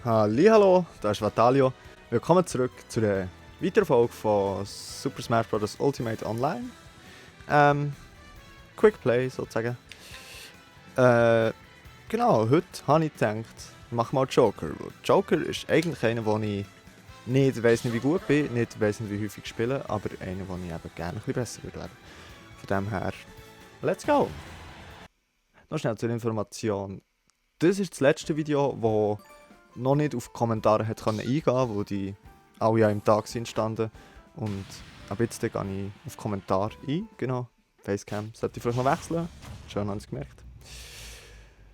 Hallihallo, da ist Vatalio. Willkommen zurück zu der weiteren Folge von Super Smash Bros. Ultimate Online. Quick Play sozusagen. Genau, heute habe ich gedacht, mach mal Joker. Joker ist eigentlich einer, wo ich nicht weiss nicht wie gut bin, nicht weiss nicht wie häufig spiele, aber einer, wo ich eben gerne ein bisschen besser würde werden. Von dem her, let's go! Noch schnell zur Information. Das ist das letzte Video, wo noch nicht auf die Kommentare hat eingehen konnte, wo die alle ja im Tag sind entstanden. Und ab jetzt gehe ich auf Kommentare ein, genau. Facecam sollte ich vielleicht noch wechseln. Schon haben sie gemerkt.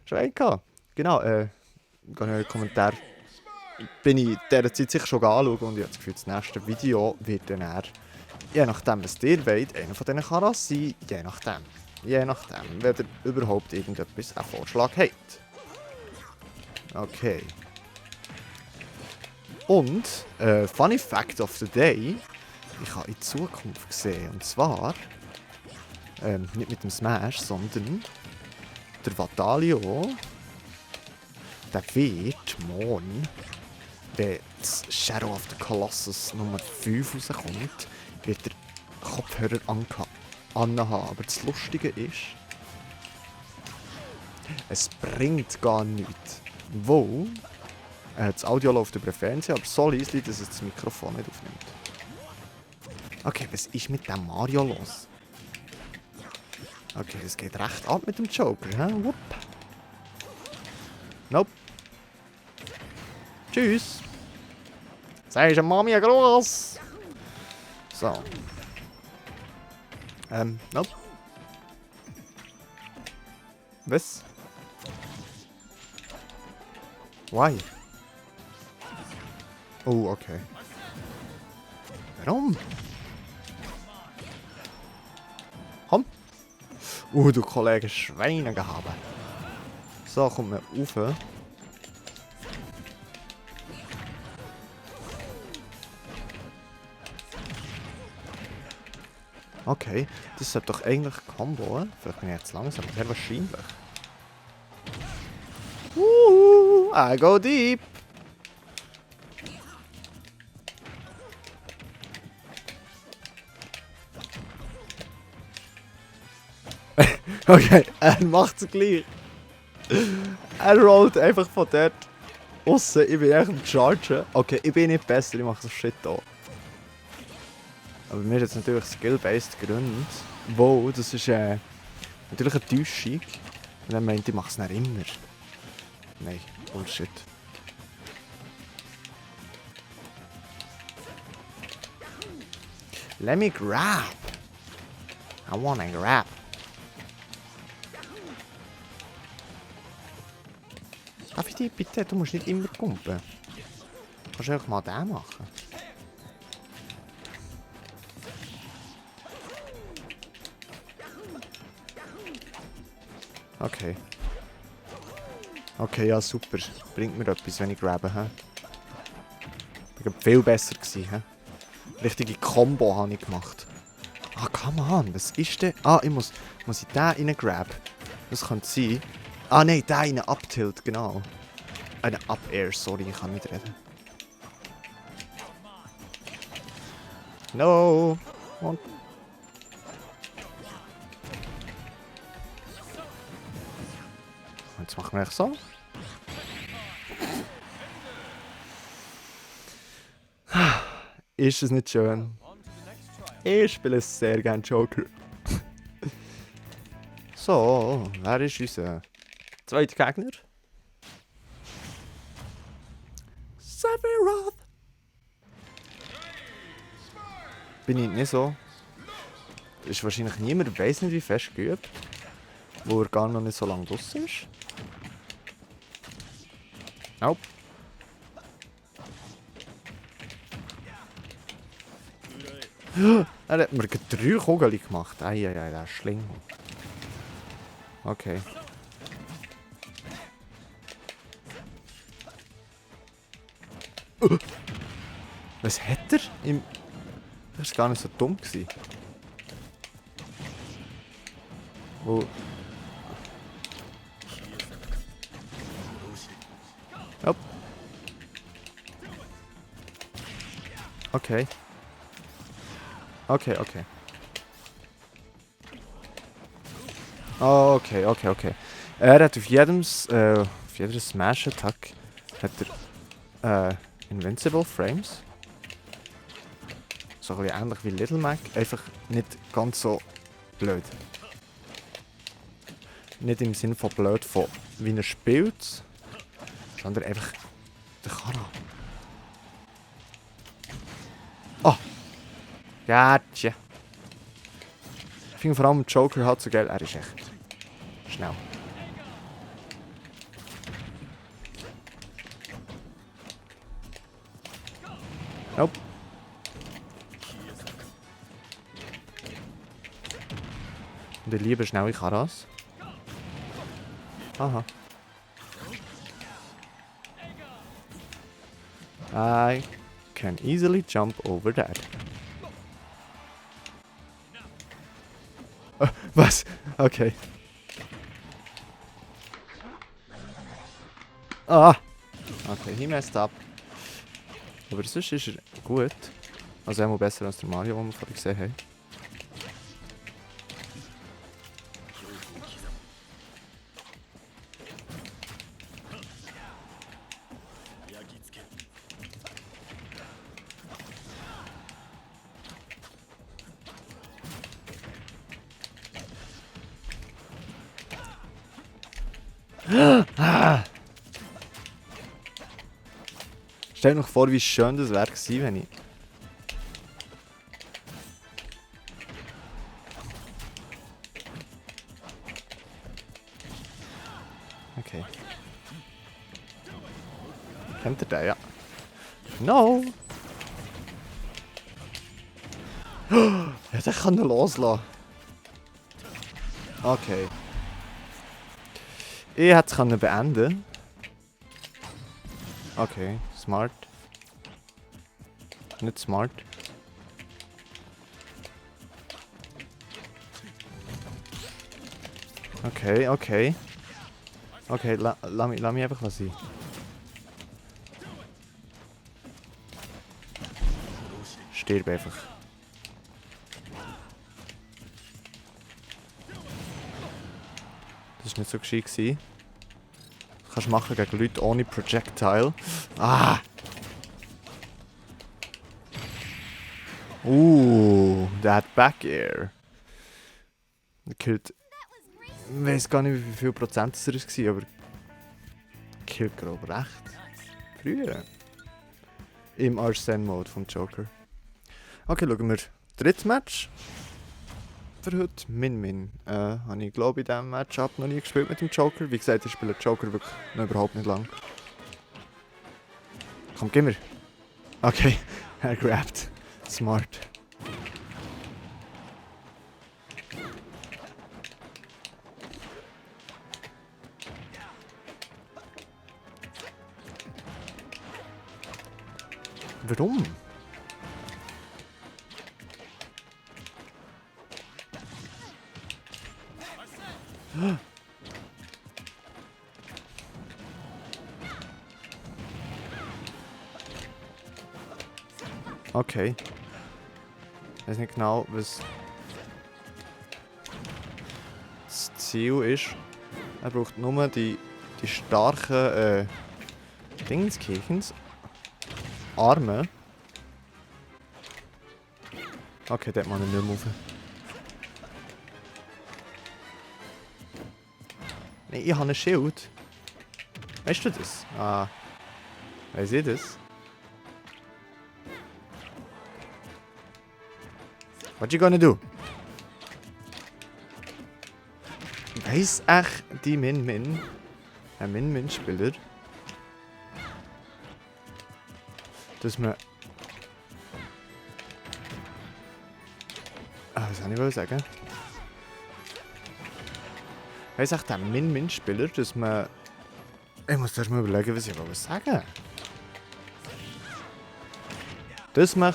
Schon einen gehabt. Genau, gehe ich in den Kommentar. Bin ich dieser Zeit sicher schon anschauen und ich habe das Gefühl, das nächste Video wird dann eher, je nachdem was ihr wollt, einer von diesen kann das sein, je nachdem, wenn ihr überhaupt irgendetwas einen Vorschlag habt. Okay. Und, Funny Fact of the Day, ich habe in die Zukunft gesehen. Und zwar, nicht mit dem Smash, sondern der Vatalio, der wird morgen, wenn das Shadow of the Colossus Nummer 5 rauskommt, wird der Kopfhörer anhaben. Aber das Lustige ist, es bringt gar nichts. Wo? Das Audio läuft über den Fernseher, aber so leise, dass es das Mikrofon nicht aufnimmt. Okay, was ist mit dem Mario los? Okay, das geht recht ab mit dem Joker, hä? Wupp. Nope. Tschüss. Sagst du Mami ein Gruß? So. Nope. Was? Why? Oh, okay. Warum? Komm. Du Kollege Schweine gehabt. So, kommt mir rauf. Okay, das sollte doch eigentlich Combo. Vielleicht bin ich jetzt langsam, sehr wahrscheinlich. I go deep. Okay, er macht es gleich. Er rollt einfach von dort aussen. Ich bin echt am Chargen. Okay, ich bin nicht besser, ich mache so Shit hier. Aber mir ist jetzt natürlich skill-based Gründe. Wow, das ist natürlich eine Täuschung. Und dann meint, ich mache es nicht immer. Nein, Bullshit. Let me grab. I wanna grab. Darf ich dich bitte? Du musst nicht immer kumpen. Kannst du einfach mal den machen? Okay. Okay, ja super. Bringt mir etwas, wenn ich grabbe, hä? Ich war viel besser gewesen, hä? Richtige Combo habe ich gemacht. Ah, come on, was ist denn? Ah, muss ich den rein grab? Das könnte sein. Ah nein, den rein uptilt, genau. Eine Up-Air, sorry, ich kann nicht reden. No! Und jetzt machen wir echt so. Ist es nicht schön? Ich spiele sehr gerne Joker. So, wer ist unser zweiter Gegner? Sephiroth! Bin ich nicht so. Ist wahrscheinlich niemand, weiss nicht wie fest geübt, wo er gar noch nicht so lange draussen ist. Nope. Er hat mir 3 Kugeln gemacht. Eieiei, der ist schlimm. Okay. Was hat er? Das war gar nicht so dumm. Oh. Hopp. Okay. Okay, okay. Okay, okay, okay. Er hat auf jeder Smash-Attack hat er Invincible Frames. So ein bisschen ähnlich wie Little Mac, einfach nicht ganz so blöd. Nicht im Sinne von blöd, von wie er spielt, sondern einfach der Kara. Oh! Gotcha! Ich finde vor allem Joker halt so geil, er ist echt schnell. Nope. Und ich liebe schnelle Karas. Aha. I can easily jump over that. Was? Okay. Ah! Okay, he messed up. Aber sonst ist er gut. Also einmal besser als der Mario, den wir vorhin gesehen haben. Stell dir noch vor, wie schön das wäre gewesen, wenn ich... Okay. Kennt ihr den? Ja. No! Ja, den kann er loslassen. Okay. Ich hätte es beenden. Okay, smart. Nicht smart. Okay, okay. Okay, lass mich einfach sein. Stirb einfach. Das war nicht so gescheit gewesen. Das kannst du machen gegen Leute ohne Projectile. Ah! Der hat Back Air. Der killt... Ich weiß gar nicht, wie viel Prozent es war, aber... Killt grob recht. Früh. Im Arsene-Mode vom Joker. Okay, schauen wir. Drittes Match. Für heute Min. Habe ich glaube in diesem Matchup noch nie gespielt mit dem Joker. Wie gesagt, ich spiele Joker wirklich noch überhaupt nicht lang. Komm, gib mir. Okay, er grabbed. Smart. Warum? Okay. Ich weiß nicht genau, was das Ziel ist. Er braucht nur die starken Dingskirchens. Arme. Okay, dort muss ich nicht mehr rauf. Nein, ich habe ein Schild. Weißt du das? Ah. Weiss ich das? What you gonna do? Weiss echt die Min, ein Min-Spieler, dass man... was soll ich sagen? Weiss echt der Min-Spieler, dass man... Ich muss erst mal überlegen, was ich sagen. Dass man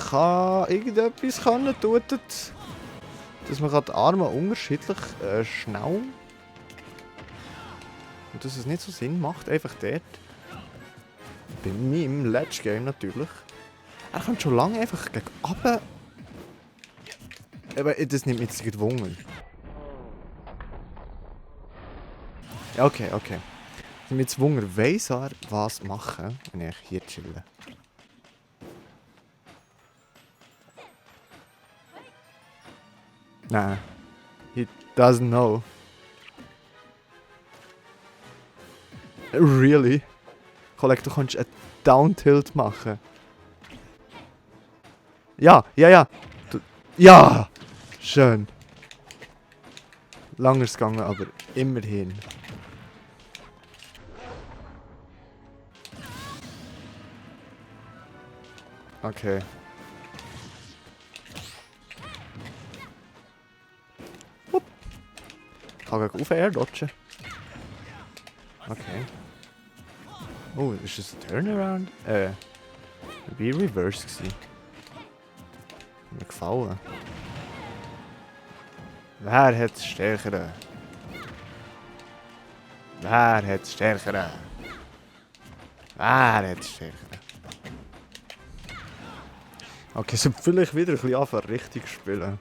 irgendetwas tut, dass man die Arme unterschiedlich schnell. Und dass es nicht so Sinn macht, einfach dort. Bei mir im Let's Game natürlich. Er kommt schon lange einfach gegen runter. Aber das nimmt mich jetzt gewungen. Ja, okay, okay. Ich bin jetzt gewungen, weiss er, was machen, wenn ich hier chille. Nein. He doesn't know. Really? Kollege, du kannst einen Down-Tilt machen. Ja, ja, ja. Du, ja! Schön. Lang ist es gegangen, aber immerhin. Okay. Hup. Ich kann gleich auf Air dodgen. Okay. Oh, ist das ein Turnaround? Wie Reverse gewesen. Mir gefallen. Wer hat das Stärkere? Wer hat das Stärkere? Wer hat das Stärkere? Okay, so vielleicht wieder ein bisschen anfangen, richtig spielen.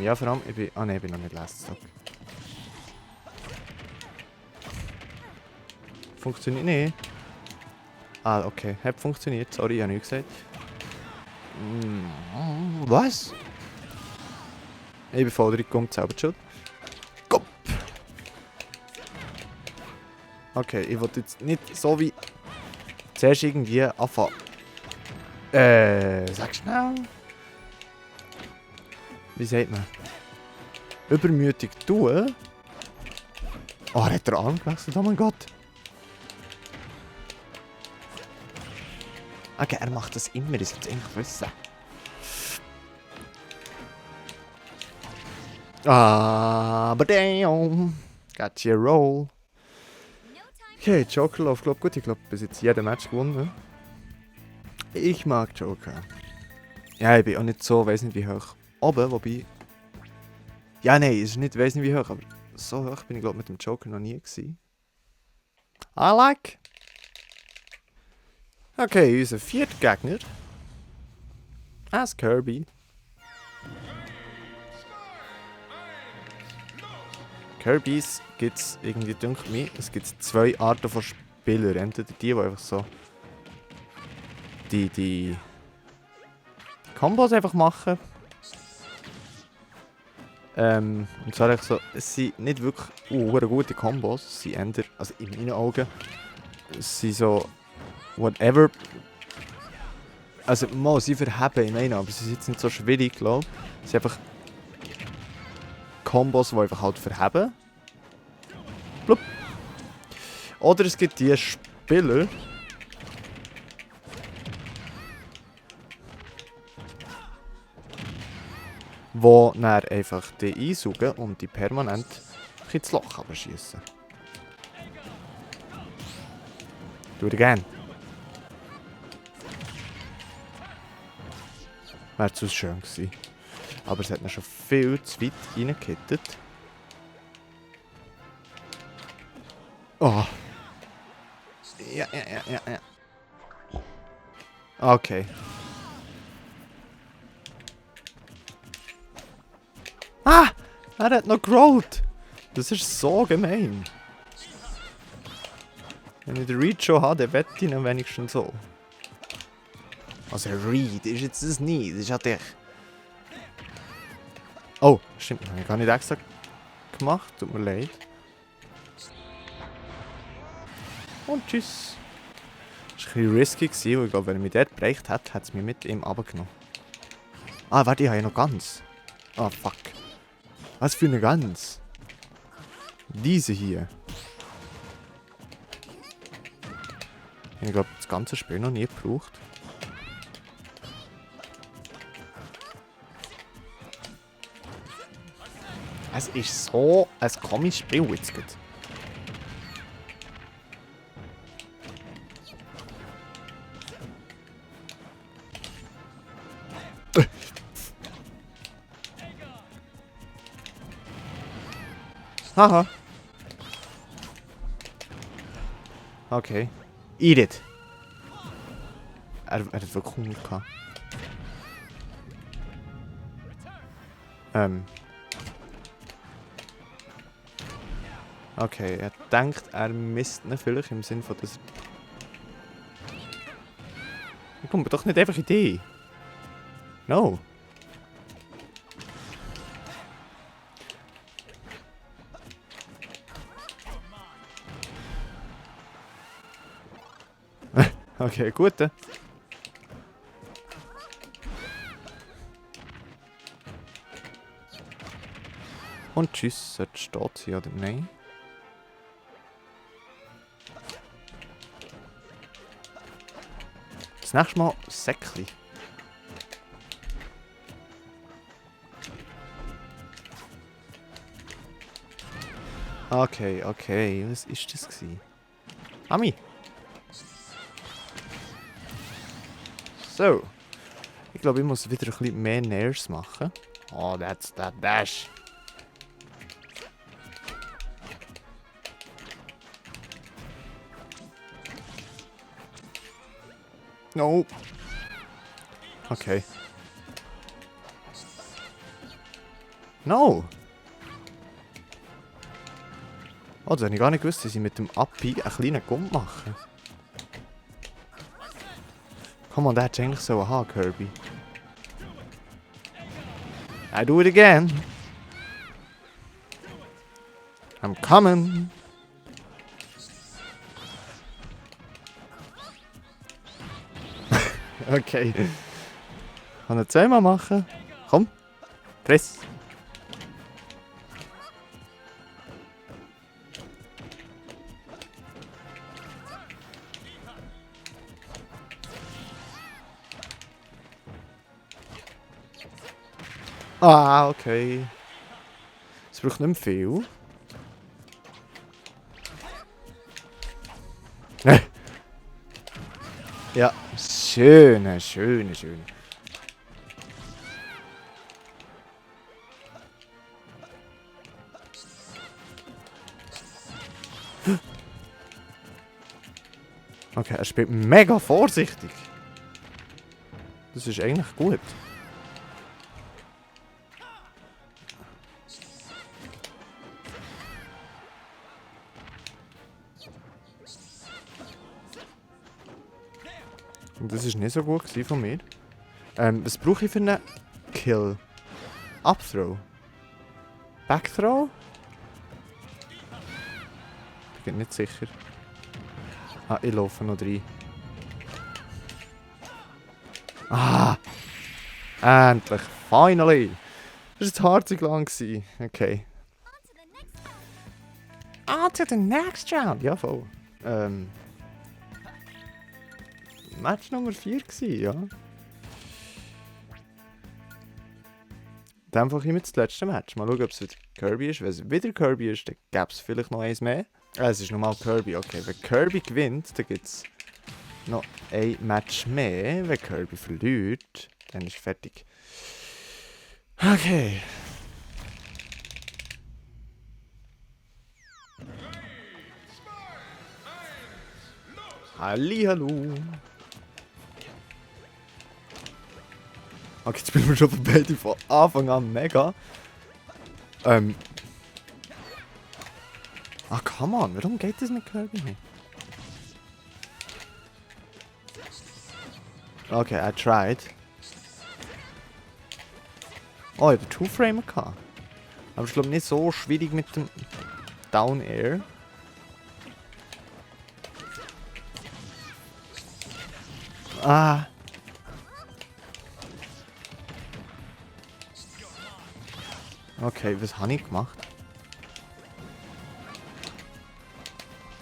Ja, vor allem, ich bin... Ah ne, ich bin noch nicht Last Stop. Funktioniert nicht. Ah, okay. Hat funktioniert. Sorry, ich habe nichts gesagt. Was? Ich bin voll reingekommen, selber schuld. Komm! Okay, ich wollte jetzt nicht so wie... Zuerst irgendwie anfangen. Sag schnell. Wie sagt man? Übermütig tun? Oh, er hat den Arm gewechselt, oh mein Gott. Okay, er macht das immer, das jetzt eigentlich wissen. Aber damn. Got your roll. Okay, Joker läuft glaub gut. Ich glaube, bis jetzt jeden Match gewonnen. Ich mag Joker. Ja, ich bin auch nicht so, weiß nicht wie hoch. Oben, wobei... Ja, nein, es ist nicht, weiß nicht wie hoch, aber so hoch bin ich glaube mit dem Joker noch nie gewesen. I like. Okay, unser vierter Gegner. As Kirby. Kirbys gibt es irgendwie, denke mir, es gibt zwei Arten von Spielern. Entweder die einfach so die Kombos einfach machen. Und zwar einfach so, es sind nicht wirklich gute Kombos, es sind eher, also in meinen Augen, es sind so whatever. Also mal, sie verheben, ich meine, aber sie sind jetzt nicht so schwierig, glaube ich. Es sind einfach Kombos, die einfach halt verheben. Blub. Oder es gibt die Spieler, die dann einfach die einsaugen und die permanent ins Loch schiessen. Do it again. Wäre zu schön gewesen. Aber es hat ihn schon viel zu weit reingekittet. Oh. Ja. Okay. Ah! Er hat noch gerollt! Das ist so gemein. Wenn ich den Read schon habe, dann wette ich ihn wenigstens so. Also Read ist jetzt das nicht, das ist ja dich. Oh, stimmt, das habe ich gar nicht extra gemacht, tut mir leid. Und tschüss. Das war ein bisschen risky, weil ich glaube, wenn er mich dort bereicht hätte, hätte es mich mit ihm runtergenommen. Ah, warte, ich habe ja noch Gans. Ah, fuck. Was für eine Gans? Diese hier. Ich glaube, das ganze Spiel noch nie gebraucht. Es ist so ein komisches Spiel jetzt. Haha. Okay. Eat it. Er hat wirklich Hunger gehabt. Okay, er denkt, er misst ihn vielleicht im Sinne von, dass er... Komm doch nicht einfach in die. No. Okay, gut. Und tschüss, sollte steht sie oder nein? Das nächste Mal Säckli. Okay, okay, was ist das gewesen? Ami! So. Ich glaube, ich muss wieder ein bisschen mehr Nairs machen. Oh, that's that dash. No. Okay. No. Oh, das habe ich gar nicht gewusst, dass ich mit dem Appi einen kleinen Gump mache. Komm on, der hätte eigentlich so haben, Kirby. I do it again. I'm coming. Okay. Kann ich zweimal machen? Komm. Press. Ah, okay. Es braucht nicht mehr viel. Ja, schöne, schöne, schöne. Okay, er spielt mega vorsichtig. Das ist eigentlich gut. Das war nicht so gut von mir. Was brauche ich für einen Kill? Upthrow? Backthrow? Ich bin nicht sicher. Ah, ich laufe noch rein. Ah! Endlich! Finally! Das war jetzt hart lang. Okay. On to the next round! Ja, voll. Match Nummer 4 gewesen, ja. Dann einfach immer das letzte Match. Mal schauen, ob es wieder Kirby ist. Wenn es wieder Kirby ist, dann gäbe es vielleicht noch eins mehr. Es ist normal Kirby, okay. Wenn Kirby gewinnt, dann gibt es noch ein Match mehr. Wenn Kirby verliert, dann ist fertig. Okay. Hallihallo. Okay, jetzt spielen wir schon von beiden von Anfang an mega. Ah, come on, warum geht das mit Kirby nicht? Okay, I tried. Oh, ich habe Two-Framer gehabt. Aber ich glaube nicht so schwierig mit dem Down Air. Ah. Okay, was habe ich gemacht?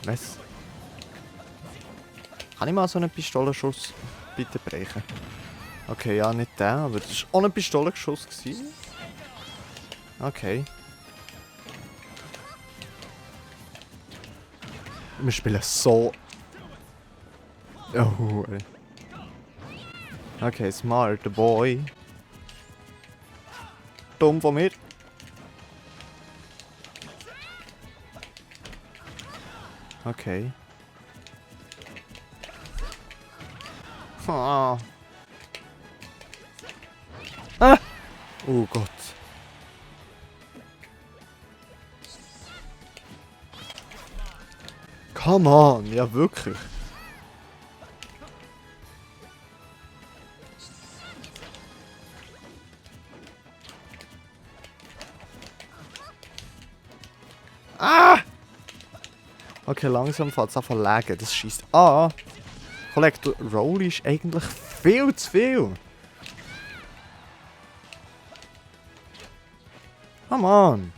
Was? Kann ich mal so einen Pistolenschuss bitte brechen? Okay, ja, nicht der, aber das war auch ein Pistolenschuss. Okay. Wir spielen so... Oh. Okay, smart boy. Dumm von mir. Okay. Ah. Ah. Oh Gott. Come on, ja wirklich. Ah! Okay, langsam fängt es an zu lagen. Das schießt an. Kollege, der Roll ist eigentlich viel zu viel. Come on.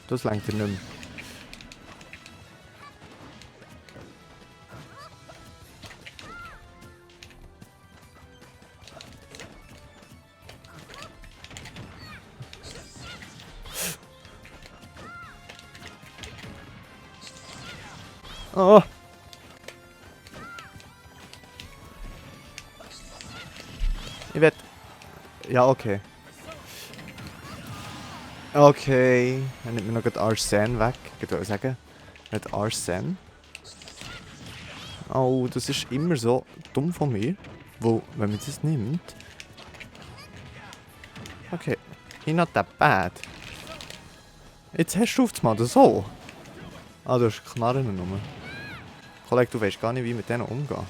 Das lenkt er nicht mehr. Oh. Ich werde... Ja, okay. Okay. Dann nimmt mir noch gerade Arsene weg. Ich würde sagen. Nicht Arsene. Oh, das ist immer so dumm von mir. Wo, wenn man das nimmt... Okay. He's not that bad. Jetzt hast du aufs Mal das so. Ah, du hast Knarren nur. Kollege, du weißt gar nicht, wie mit denen umgehen.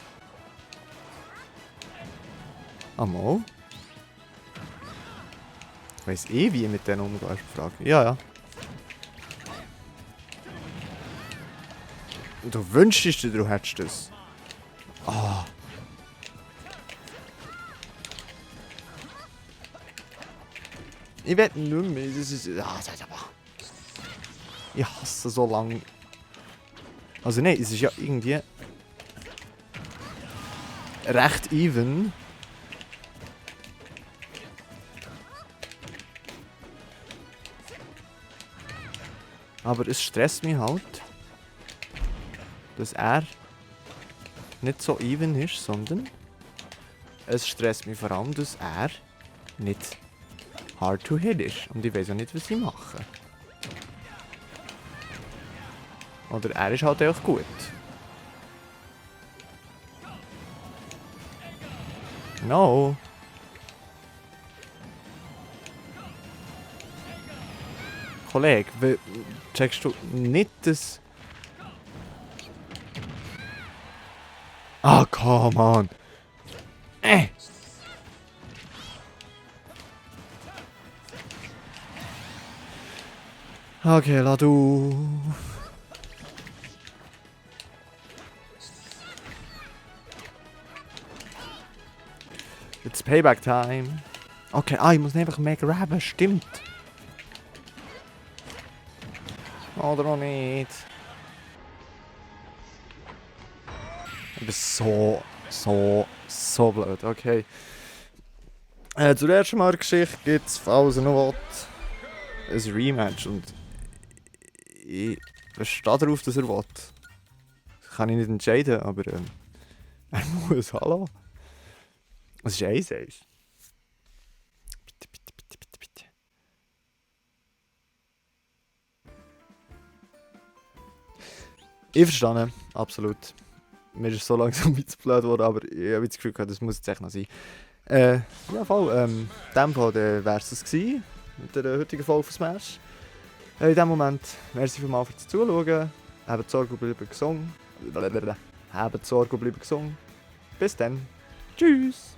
Ah, mal? Weiss ich, wie ich mit denen umgehe, ist die Frage. Ja, ja. Du wünschst dir, du hättest das. Ah. Ich will nicht mehr. Das ist... Ich hasse so lange. Also nein, es ist ja irgendwie... recht even. Aber es stresst mich halt, dass er nicht so even ist, sondern es stresst mich vor allem, dass er nicht hard to hit ist. Und ich weiß auch nicht, was ich mache. Oder er ist halt auch gut. No. Kollege, checkst du nicht das... Ah, come on. Okay, lass du. It's Payback Time. Okay, ich muss einfach mehr grabben, stimmt. Oder auch nicht. Ich bin so blöd, okay. Zur ersten Mal Geschichte gibt es, falls ihr noch wollt, ein Rematch und ich bestehe darauf, dass er will. Das kann ich nicht entscheiden, aber er muss, hallo. Es ist 1-1. Bitte, bitte, bitte, bitte, bitte. Ich verstehe, absolut. Mir ist so langsam ein bisschen blöd geworden, aber ich habe das Gefühl, das muss jetzt echt noch sein. Ja, voll. In dem Fall wäre es das gewesen, mit der heutigen Folge von Smash. In diesem Moment, merci vielmals fürs Zuschauen. Habt Sorge und bleibt gesund. Habt Sorge und bleibt gesund. Bis dann. Tschüss.